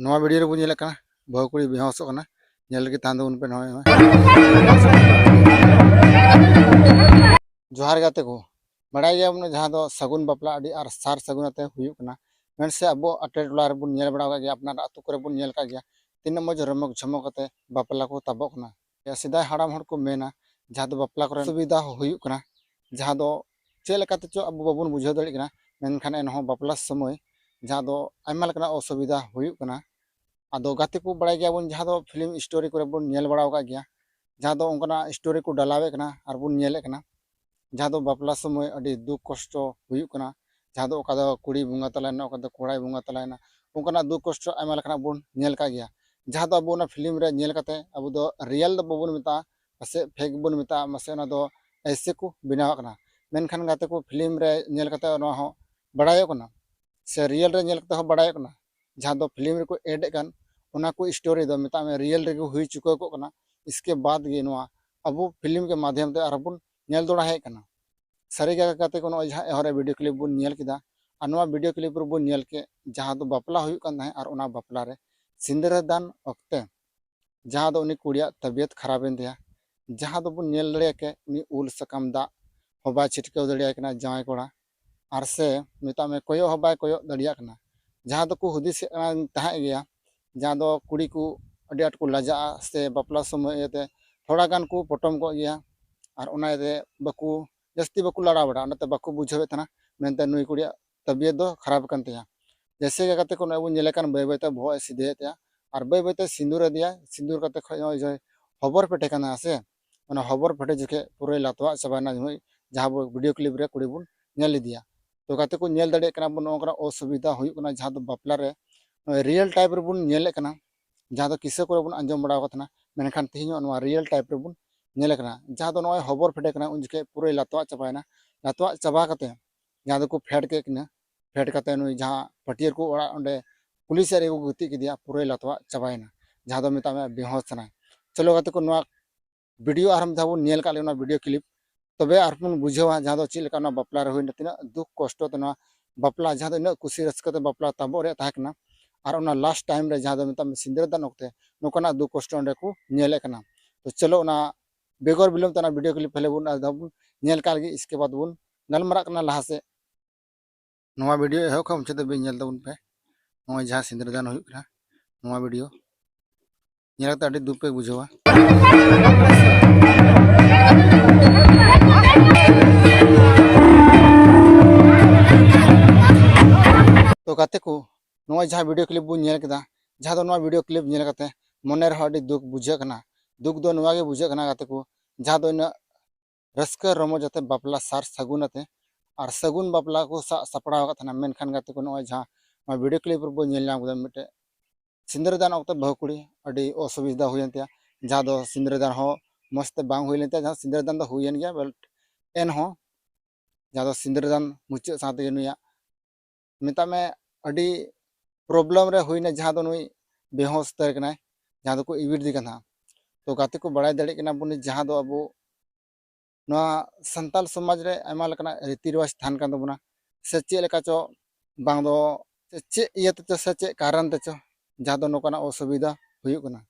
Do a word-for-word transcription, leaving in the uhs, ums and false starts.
ᱱᱚᱣᱟ ᱵᱷᱤᱰᱤᱭᱳ ᱨᱮᱵᱚᱱ ᱧᱮᱞᱮᱫ ᱠᱟᱱᱟ, ᱵᱟᱹᱦᱩ ᱠᱩᱲᱤ ᱵᱮᱦᱚᱥᱚᱜ ᱠᱟᱱᱟ᱾ ᱧᱮᱞ ᱞᱟᱹᱜᱤᱫ ᱛᱟᱦᱮᱸ ᱛᱟᱵᱚᱱ ᱯᱮ ᱱᱚᱜᱼᱚᱭ᱾ ᱡᱚᱦᱟᱨ ᱜᱮ ᱜᱟᱛᱮ ᱠᱚ, ᱵᱟᱲᱟᱭ ᱜᱮᱭᱟᱵᱚᱱ ᱡᱟᱦᱟᱸ ᱫᱚ ᱥᱟᱹᱜᱩᱱ ᱵᱟᱯᱞᱟ ᱟᱹᱰᱤ ᱟᱨ ᱥᱟᱨ ᱥᱟᱹᱜᱩᱱ ᱟᱛᱮ ᱦᱩᱭᱩᱜ ᱠᱟᱱᱟ᱾ ᱢᱮᱱ ᱥᱮ ᱟᱵᱚ ᱟᱛᱳ ᱴᱚᱞᱟ ᱨᱮᱵᱚᱱ ᱧᱮᱞ ᱵᱟᱲᱟ ᱟᱠᱟᱫ ᱜᱮᱭᱟ, ᱟᱯᱱᱟᱨ ᱟᱛᱳ ᱠᱚᱨᱮ ᱵᱚᱱ ᱧᱮᱞ ᱟᱠᱟᱫ ᱜᱮᱭᱟ, ᱛᱤᱱᱟᱹᱜ ᱢᱚᱡᱽ ᱨᱚᱢᱚᱠ ᱡᱷᱚᱢᱚᱠ ᱠᱟᱛᱮ ᱵᱟᱯᱞᱟ ᱠᱚ ᱛᱟᱵᱚᱜ ᱠᱟᱱᱟ᱾ ᱥᱮᱫᱟᱭ ᱦᱟᱲᱟᱢ ᱦᱚᱲ ᱠᱚ ᱢᱮᱱᱟ, ᱡᱟᱦᱟᱸ ᱫᱚ ᱵᱟᱯᱞᱟ ᱠᱚᱨᱮ ᱚᱥᱩᱵᱤᱫᱷᱟ ᱦᱩᱭᱩᱜ ᱠᱟᱱᱟ, ᱡᱟᱦᱟᱸ ᱫᱚ ᱪᱮᱫ ᱞᱮᱠᱟᱛᱮ ᱪᱚ ᱟᱵᱚ ᱵᱟᱵᱚᱱ ᱵᱩᱡᱷᱟᱹᱣ ᱫᱟᱲᱮᱭᱟᱜ ᱠᱟᱱᱟ, ᱢᱮᱱᱠᱷᱟᱱ ᱮᱱᱦᱚᱸ ᱵᱟᱯᱞᱟ ᱥᱚᱢᱚᱭ ᱡᱟᱦᱟᱸ ᱫᱚ ᱟᱭᱢᱟ ᱞᱮᱠᱟᱱᱟᱜ ᱚᱥᱩᱵᱤᱫᱷᱟ ᱦᱩᱭᱩᱜ ᱠᱟᱱᱟ᱾ ᱟᱫᱚ ᱜᱟᱛᱮ ᱠᱚ, ᱵᱟᱲᱟᱭ ᱜᱮᱭᱟᱵᱚᱱ ᱡᱟᱦᱟᱸ ᱫᱚ ᱯᱷᱤᱞᱢ ᱥᱴᱳᱨᱤ ᱠᱚᱨᱮ ᱵᱚᱱ ᱧᱮᱞ ᱵᱟᱲᱟ ᱟᱠᱟᱫ ᱜᱮᱭᱟ, ᱡᱟᱦᱟᱸ ᱫᱚ ᱚᱱᱠᱟᱱᱟᱜ ᱥᱴᱳᱨᱤ ᱠᱚ ᱰᱟᱞᱟᱣᱮᱫ ᱠᱟᱱᱟ ᱟᱨ ᱵᱚᱱ ᱧᱮᱞᱮᱫ ᱠᱟᱱᱟ, ᱡᱟᱦᱟᱸ ᱫᱚ ᱵᱟᱯᱞᱟ ᱥᱚᱢᱚᱭ ᱟᱹᱰᱤ ᱫᱩᱠ ᱠᱚᱥᱴᱚ ᱦᱩᱭᱩᱜ ᱠᱟᱱᱟ, ᱡᱟᱦᱟᱸ ᱫᱚ ᱚᱠᱟ ᱫᱚ ᱠᱩᱲᱤ ᱵᱚᱸᱜᱟ ᱛᱟᱞᱟᱭᱮᱱᱟ, ᱚᱠᱟ ᱫᱚ ᱠᱚᱲᱟᱭ ᱵᱚᱸᱜᱟ ᱛᱟᱞᱟᱭᱮᱱᱟ, ᱚᱱᱠᱟᱱᱟᱜ ᱫᱩᱠ ᱠᱚᱥᱴᱚ ᱟᱭᱢᱟ ᱞᱮᱠᱟᱱᱟᱜ ᱵᱚᱱ ᱧᱮᱞ ᱟᱠᱟᱫ ᱜᱮᱭᱟ᱾ ᱡᱟᱦᱟᱸ ᱫᱚ ᱟᱵᱚ ᱚᱱᱟ ᱯᱷᱤᱞᱢ ᱨᱮ ᱧᱮᱞ ᱠᱟᱛᱮ ᱟᱵᱚ ᱫᱚ ᱨᱤᱭᱮᱞ ᱫᱚ ᱵᱟᱵᱚᱱ ᱢᱮᱛᱟᱜᱼᱟ, ᱯᱟᱥᱮᱡ ᱯᱷᱮᱠ ᱵᱚᱱ ᱢᱮᱛᱟᱜᱼᱟ, ᱢᱟᱥᱮ ᱚᱱᱟ ᱫᱚ ᱮᱭᱥᱮ ᱠᱚ ᱵᱮᱱᱟᱣ ᱠᱟᱱᱟ᱾ ᱢᱮᱱᱠᱷᱟᱱ ᱜᱟᱛᱮ ᱠᱚ, ᱯᱷᱤᱞᱢ ᱨᱮ ᱧᱮᱞ ᱠᱟᱛᱮ ᱱᱚᱣᱟ ᱦᱚᱸ ᱵᱟᱲᱟᱭᱚᱜ ᱠᱟᱱᱟ, ᱥᱮ ᱨᱤᱭᱮᱞ ᱨᱮ ᱧᱮᱞ ᱠᱟᱛᱮ ᱦᱚᱸ ᱵᱟᱲᱟᱭᱚᱜ ᱠᱟᱱᱟ, ᱡᱟᱦᱟᱸ ᱫᱚ ᱯᱷᱤᱞᱢ ᱨᱮᱠᱚ ᱮᱰ ᱮᱫ ᱠᱟᱱ, ᱚᱱᱟ ᱠᱚ ᱥᱴᱳᱨᱤ ᱫᱚ ᱢᱮᱛᱟᱜ ᱢᱮ ᱨᱤᱭᱮᱞ ᱨᱮᱜᱮ ᱦᱩᱭ ᱪᱩᱠᱟᱹᱣ ᱠᱚᱜ ᱠᱟᱱᱟ᱾ ᱤᱥᱠᱮ ᱵᱟᱫ ᱜᱮ ᱱᱚᱣᱟ ᱟᱵᱚ ᱯᱷᱤᱞᱢ ᱠᱮ ᱢᱟᱫᱷᱭᱚᱢ ᱛᱮ ᱟᱨᱦᱚᱸ ᱵᱚᱱ ᱧᱮᱞ ᱫᱚᱲᱦᱟᱭᱮᱫ ᱠᱟᱱᱟ᱾ ᱥᱟᱹᱨᱤ ᱜᱮ ᱜᱟᱛᱮ ᱠᱚ, ᱱᱚᱜᱼᱚᱭ ᱡᱟᱦᱟᱸ ᱮᱦᱚᱵ ᱨᱮ ᱵᱷᱤᱰᱤᱭᱳ ᱠᱞᱤᱯ ᱵᱚᱱ ᱧᱮᱞ ᱠᱮᱫᱟ, ᱟᱨ ᱱᱚᱣᱟ ᱵᱷᱤᱰᱤᱭᱳ ᱠᱞᱤᱯ ᱨᱮᱵᱚᱱ ᱧᱮᱞ ᱠᱮᱫ ᱡᱟᱦᱟᱸ ᱫᱚ ᱵᱟᱯᱞᱟ ᱦᱩᱭᱩᱜ ᱠᱟᱱ ᱛᱟᱦᱮᱸᱫ, ᱟᱨ ᱚᱱᱟ ᱵᱟᱯᱞᱟ ᱨᱮ ᱥᱤᱸᱫᱽᱨᱟᱹ ᱫᱟᱱ ᱚᱠᱛᱮ ᱡᱟᱦᱟᱸ ᱫᱚ ᱩᱱᱤ ᱠᱩᱲᱤᱭᱟᱜ ᱛᱟᱵᱤᱭᱚᱛ ᱠᱷᱟᱨᱟᱯ ᱮᱱ ᱛᱟᱭᱟ, ᱡᱟᱦᱟᱸ ᱫᱚᱵᱚᱱ ᱧᱮᱞ ᱫᱟᱲᱮᱭᱟᱜ ᱠᱮ ᱩᱱᱤ ᱩᱞ ᱥᱟᱠᱟᱢ ᱫᱟᱜ ᱦᱚᱸ ᱵᱟᱭ ᱪᱷᱤᱴᱠᱟᱹᱣ ᱫᱟᱲᱮᱭᱟᱭ ᱠᱟᱱᱟ ᱡᱟᱶᱟᱭ ᱠᱚᱲᱟ, ᱟᱨ ᱥᱮ ᱢᱮᱛᱟᱜ ᱢᱮ ᱠᱚᱭᱚᱜ ᱦᱚᱸ ᱵᱟᱭ ᱠᱚᱭᱚᱜ ᱫᱟᱲᱮᱭᱟᱜ ᱠᱟᱱᱟ᱾ ᱡᱟᱦᱟᱸ ᱫᱚᱠᱚ ᱦᱩᱫᱤᱥᱮᱫ ᱠᱟᱱ ᱛᱟᱦᱮᱸᱫ ᱜᱮᱭᱟ, ᱡᱟᱦᱟᱸ ᱫᱚ ᱠᱩᱲᱤ ᱠᱚ ᱟᱹᱰᱤ ᱟᱸᱴ ᱠᱚ ᱞᱟᱡᱟᱜᱼᱟ, ᱥᱮ ᱵᱟᱯᱞᱟ ᱥᱚᱢᱚᱭ ᱤᱭᱟᱹᱛᱮ ᱛᱷᱚᱲᱟ ᱜᱟᱱ ᱠᱚ ᱯᱚᱴᱚᱢ ᱠᱚᱜ ᱜᱮᱭᱟ, ᱟᱨ ᱚᱱᱟ ᱤᱭᱟᱹᱛᱮ ᱵᱟᱠᱚ, ᱡᱟᱹᱥᱛᱤ ᱵᱟᱠᱚ ᱞᱟᱲᱟ ᱵᱟᱲᱟᱜᱼᱟ, ᱚᱱᱟᱛᱮ ᱵᱟᱠᱚ ᱵᱩᱡᱷᱟᱹᱣᱮᱫ ᱛᱟᱦᱮᱱᱟ ᱢᱮᱱᱛᱮ ᱱᱩᱭ ᱠᱩᱲᱤᱭᱟᱜ ᱛᱟᱵᱤᱭᱚᱛ ᱫᱚ ᱠᱷᱟᱨᱟᱯ ᱟᱠᱟᱱ ᱛᱟᱭᱟ᱾ ᱡᱮᱭᱥᱮ ᱜᱮ ᱜᱟᱛᱮ ᱠᱚ ᱱᱚᱜᱼᱚᱭ ᱵᱚᱱ ᱧᱮᱞᱮ ᱠᱟᱱ, ᱵᱟᱹᱭ ᱵᱟᱹᱭᱛᱮ ᱵᱚᱦᱚᱜ ᱮ ᱥᱤᱫᱷᱟᱹᱭᱮᱫ ᱛᱟᱭᱟ, ᱟᱨ ᱵᱟᱹᱭ ᱵᱟᱹᱭᱛᱮ ᱥᱤᱸᱫᱩᱨ ᱟᱫᱮᱭᱟ᱾ ᱥᱤᱸᱫᱩᱨ ᱠᱟᱛᱮ ᱠᱷᱚᱡ ᱱᱚᱜᱼᱚᱭ ᱡᱮ ᱦᱚᱵᱚᱨ ᱯᱮᱴᱮ ᱠᱟᱱᱟ ᱥᱮ, ᱚᱱᱟ ᱦᱚᱵᱚᱨ ᱯᱮᱴᱮ ᱡᱚᱠᱷᱮᱡ ᱯᱩᱨᱟᱹᱭ ᱞᱟᱛᱣᱟᱜ ᱪᱟᱵᱟᱭᱮᱱᱟ, ᱡᱟᱦᱟᱸ ᱵᱚ ᱵᱷᱤᱰᱤᱭᱳ ᱠᱞᱤᱯ ᱨᱮ ᱠᱩᱲᱤ ᱵᱚᱱ ᱧᱮᱞ ᱞᱮᱫᱮᱭᱟ᱾ ᱛᱚ ᱜᱟᱛᱮ ᱠᱚ, ᱧᱮᱞ ᱫᱟᱲᱮᱭᱟᱜ ᱠᱟᱱᱟ ᱵᱚᱱ ᱱᱚᱜᱼᱚ ᱱᱚᱝᱠᱟᱱᱟᱜ ᱚᱥᱩᱵᱤᱫᱷᱟ ᱦᱩᱭᱩᱜ ᱠᱟᱱᱟ, ᱡᱟᱦᱟᱸ ᱫᱚ ᱵᱟᱯᱞᱟ ᱨᱮ ᱱᱚᱜᱼᱚᱭ ᱨᱤᱭᱮᱞ ᱴᱟᱭᱤᱯ ᱨᱮᱵᱚᱱ ᱧᱮᱞᱮᱫ ᱠᱟᱱᱟ, ᱡᱟᱦᱟᱸ ᱫᱚ ᱠᱤᱥᱟᱹ ᱠᱚᱨᱮ ᱵᱚᱱ ᱟᱸᱡᱚᱢ ᱵᱟᱲᱟ ᱟᱠᱟᱫ ᱛᱟᱦᱮᱱᱟ, ᱢᱮᱱᱠᱷᱟᱱ ᱛᱮᱦᱮᱧ ᱦᱚᱸ ᱱᱚᱣᱟ ᱨᱤᱭᱮᱞ ᱴᱟᱭᱤᱯ ᱨᱮᱵᱚᱱ ᱧᱮᱞᱮᱫ ᱠᱟᱱᱟ᱾ ᱡᱟᱦᱟᱸ ᱫᱚ ᱱᱚᱜᱼᱚᱭ ᱦᱚᱵᱚᱨ ᱯᱮᱴᱮ ᱠᱟᱱᱟ, ᱩᱱ ᱡᱚᱠᱷᱮᱡ ᱯᱩᱨᱟᱹᱭ ᱞᱟᱛᱣᱟᱜ ᱪᱟᱵᱟᱭᱮᱱᱟ᱾ ᱞᱟᱛᱣᱟᱜ ᱪᱟᱵᱟ ᱠᱟᱛᱮ ᱡᱟᱦᱟᱸ ᱫᱚᱠᱚ ᱯᱷᱮᱰ ᱠᱮᱫ ᱠᱤᱱᱟᱹ, ᱯᱷᱮᱰ ᱠᱟᱛᱮ ᱱᱩᱭ ᱡᱟᱦᱟᱸ ᱯᱟᱹᱴᱭᱟᱹᱨ ᱠᱚ ᱚᱲᱟᱜ ᱚᱸᱰᱮ ᱯᱩᱞᱤᱥ ᱥᱮᱫ ᱨᱮᱜᱮ ᱠᱚ ᱜᱤᱛᱤᱡ ᱠᱮᱫᱮᱭᱟ, ᱯᱩᱨᱟᱹᱭ ᱞᱟᱛᱣᱟᱜ ᱪᱟᱵᱟᱭᱮᱱᱟ, ᱡᱟᱦᱟᱸ ᱫᱚ ᱢᱮᱛᱟᱜ ᱢᱮ ᱵᱮᱦᱚᱥ ᱮᱱᱟᱭ᱾ ᱪᱚᱞᱚ ᱜᱟᱛᱮ ᱠᱚ, ᱱᱚᱣᱟ ᱵᱷᱤᱰᱤᱭᱳ ᱟᱨᱦᱚᱸ ᱢᱤᱫ ᱫᱷᱟᱣ ᱵᱚᱱ ᱧᱮᱞ ᱠᱟᱜ ᱞᱮ, ᱚᱱᱟ ᱵᱷᱤᱰᱤᱭᱳ ᱠᱞᱤᱯ, ᱛᱚᱵᱮ ᱟᱨᱦᱚᱸ ᱵᱚᱱ ᱵᱩᱡᱷᱟᱹᱣᱟ ᱡᱟᱦᱟᱸ ᱫᱚ ᱪᱮᱫ ᱞᱮᱠᱟ ᱱᱚᱣᱟ ᱵᱟᱯᱞᱟ ᱨᱮ ᱦᱩᱭᱱᱟ, ᱛᱤᱱᱟᱹᱜ ᱫᱩᱠ ᱠᱚᱥᱴᱚ ᱛᱮ ᱱᱚᱣᱟ ᱵᱟᱯᱞᱟ, ᱡᱟᱦᱟᱸ ᱫᱚ ᱤᱱᱟᱹᱜ ᱠᱩᱥᱤ ᱨᱟᱹᱥᱠᱟᱹ ᱛᱮ ᱵᱟᱯᱞᱟ ᱛᱟᱵᱚᱜ ᱨᱮᱭᱟᱜ ᱛᱟᱦᱮᱸ ᱠᱟᱱᱟ, ᱟᱨ ᱚᱱᱟ ᱞᱟᱥᱴ ᱴᱟᱭᱤᱢ ᱨᱮ ᱡᱟᱦᱟᱸ ᱫᱚ ᱢᱮᱛᱟᱜ ᱢᱮ ᱥᱤᱸᱫᱽᱨᱟᱹ ᱫᱟᱱ ᱚᱠᱛᱮ ᱱᱚᱝᱠᱟᱱᱟᱜ ᱫᱩᱠ ᱠᱚᱥᱴᱚ ᱚᱸᱰᱮ ᱠᱚ ᱧᱮᱞᱮᱫ ᱠᱟᱱᱟ᱾ ᱛᱚ ᱪᱚᱞᱚ ᱚᱱᱟ ᱵᱮᱜᱚᱨ ᱵᱤᱞᱚᱢ ᱛᱮ ᱚᱱᱟ ᱵᱷᱤᱰᱤᱭᱳ ᱠᱞᱤᱯ ᱯᱮᱦᱞᱮ ᱵᱚᱱ ᱟᱨ ᱫᱷᱟᱣ ᱵᱚᱱ ᱧᱮᱞ ᱠᱟᱜ ᱞᱮᱜᱮ, ᱤᱥᱠᱮ ᱵᱟᱫ ᱵᱚᱱ ᱜᱟᱞᱢᱟᱨᱟᱜ ᱠᱟᱱᱟ ᱞᱟᱦᱟ ᱥᱮᱫ᱾ ᱱᱚᱣᱟ ᱵᱷᱤᱰᱤᱭᱳ ᱮᱦᱚᱵ ᱠᱷᱚᱱ ᱢᱩᱪᱟᱹᱫ ᱫᱷᱟᱹᱵᱤᱡ ᱧᱮᱞ ᱛᱟᱵᱚᱱ ᱯᱮ᱾ ᱱᱚᱜᱼᱚᱭ ᱡᱟᱦᱟᱸ ᱥᱤᱸᱫᱽᱨᱟᱹ ᱫᱟᱱ ᱦᱩᱭᱩᱜ ᱠᱟᱱᱟ, ᱱᱚᱣᱟ ᱵᱷᱤᱰᱤᱭᱳ ᱧᱮᱞ ᱠᱟᱛᱮ ᱟᱹᱰᱤ ᱫᱩᱠ ᱯᱮ ᱵᱩᱡᱷᱟᱹᱣᱟ᱾ ᱛᱚ ᱜᱟᱛᱮ ᱠᱚ, ᱱᱚᱜᱼᱚᱭ ᱡᱟᱦᱟᱸ ᱵᱷᱤᱰᱤᱭᱳ ᱠᱞᱤᱯ ᱵᱚᱱ ᱧᱮᱞ ᱠᱮᱫᱟ, ᱡᱟᱦᱟᱸ ᱫᱚ ᱱᱚᱣᱟ ᱵᱷᱤᱰᱤᱭᱳ ᱠᱞᱤᱯ ᱧᱮᱞ ᱠᱟᱛᱮ ᱢᱚᱱᱮ ᱨᱮᱦᱚᱸ ᱟᱹᱰᱤ ᱫᱩᱠ ᱵᱩᱡᱷᱟᱹᱜ ᱠᱟᱱᱟ᱾ ᱫᱩᱠ ᱫᱚ ᱱᱚᱣᱟ ᱜᱮ ᱵᱩᱡᱷᱟᱹᱜ ᱠᱟᱱᱟ ᱜᱟᱛᱮ ᱠᱚ, ᱡᱟᱦᱟᱸ ᱫᱚ ᱤᱱᱟᱹᱜ ᱨᱟᱹᱥᱠᱟᱹ ᱨᱚᱢᱚᱡᱽ ᱟᱛᱮ ᱵᱟᱯᱞᱟ ᱥᱟᱨ ᱥᱟᱹᱜᱩᱱ ᱟᱛᱮ ᱟᱨ ᱥᱟᱹᱜᱩᱱ ᱵᱟᱯᱞᱟ ᱠᱚ ᱥᱟᱜ ᱥᱟᱯᱲᱟᱣ ᱟᱠᱟᱫ ᱛᱟᱦᱮᱱᱟ᱾ ᱢᱮᱱᱠᱷᱟᱱ ᱜᱟᱛᱮ ᱠᱚ, ᱱᱚᱜᱼᱚᱭ ᱡᱟᱦᱟᱸ ᱱᱚᱣᱟ ᱵᱷᱤᱰᱤᱭᱳ ᱠᱞᱤᱯ ᱨᱮᱵᱚ ᱧᱮᱞ ᱧᱟᱢ ᱠᱮᱫᱟ, ᱢᱤᱫᱴᱮᱡ ᱥᱤᱸᱫᱽᱨᱟᱹ ᱫᱟᱱ ᱚᱠᱛᱮ ᱵᱟᱹᱦᱩ ᱠᱩᱲᱤ ᱟᱹᱰᱤ ᱚᱥᱩᱵᱤᱫᱷᱟ ᱦᱩᱭᱮᱱ ᱛᱟᱭᱟ, ᱡᱟᱦᱟᱸ ᱫᱚ ᱥᱤᱸᱫᱽᱨᱟᱹ ᱫᱟᱱ ᱦᱚᱸ ᱢᱚᱡᱽ ᱛᱮ ᱵᱟᱝ ᱦᱩᱭ ᱞᱮᱱ ᱛᱟᱭᱟ᱾ ᱡᱟᱦᱟᱸ ᱥᱤᱸᱫᱽᱨᱟᱹ ᱫᱟᱱ ᱫᱚ ᱦᱩᱭᱮᱱ ᱜᱮᱭᱟ, but ᱮᱱᱦᱚᱸ ᱡᱟᱦᱟᱸ ᱫᱚ ᱥᱤᱸᱫᱽᱨᱟᱹ ᱫᱟᱱ ᱢᱩᱪᱟᱹᱫ ᱥᱟᱶ ᱛᱮᱜᱮ ᱱᱩᱭᱟᱜ ᱢᱮᱛᱟᱜ ᱢᱮ ᱟᱹᱰᱤ ᱯᱨᱚᱵᱞᱮᱢ ᱨᱮ ᱦᱩᱭᱱᱟ, ᱡᱟᱦᱟᱸ ᱫᱚ ᱱᱩᱭ ᱵᱮᱦᱚᱸᱥ ᱩᱛᱟᱹᱨ ᱠᱟᱱᱟᱭ, ᱡᱟᱦᱟᱸ ᱫᱚᱠᱚ ᱤᱣᱤᱨ ᱫᱤ ᱠᱟᱱᱟ᱾ ᱛᱚ ᱜᱟᱛᱮ ᱠᱚ, ᱵᱟᱲᱟᱭ ᱫᱟᱲᱮᱭᱟᱜ ᱠᱟᱱᱟ ᱵᱚᱱ ᱡᱟᱦᱟᱸ ᱫᱚ ᱟᱵᱚ ᱱᱚᱣᱟ ᱥᱟᱱᱛᱟᱞ ᱥᱚᱢᱟᱡᱽ ᱨᱮ ᱟᱭᱢᱟ ᱞᱮᱠᱟᱱᱟᱜ ᱨᱤᱛᱤ ᱨᱮᱣᱟᱡᱽ ᱛᱟᱦᱮᱱ ᱠᱟᱱ ᱛᱟᱵᱚᱱᱟ, ᱥᱮ ᱪᱮᱫ ᱞᱮᱠᱟ ᱪᱚ ᱵᱟᱝ ᱫᱚ ᱪᱮᱫ ᱤᱭᱟᱹ ᱛᱮᱪᱚ ᱥᱮ ᱪᱮᱫ ᱠᱟᱨᱚᱱ ᱛᱮᱪᱚ ᱡᱟᱦᱟᱸ ᱫᱚ ᱱᱚᱝᱠᱟᱱᱟᱜ ᱚᱥᱩᱵᱤᱫᱷᱟ ᱦᱩᱭᱩᱜ ᱠᱟᱱᱟ᱾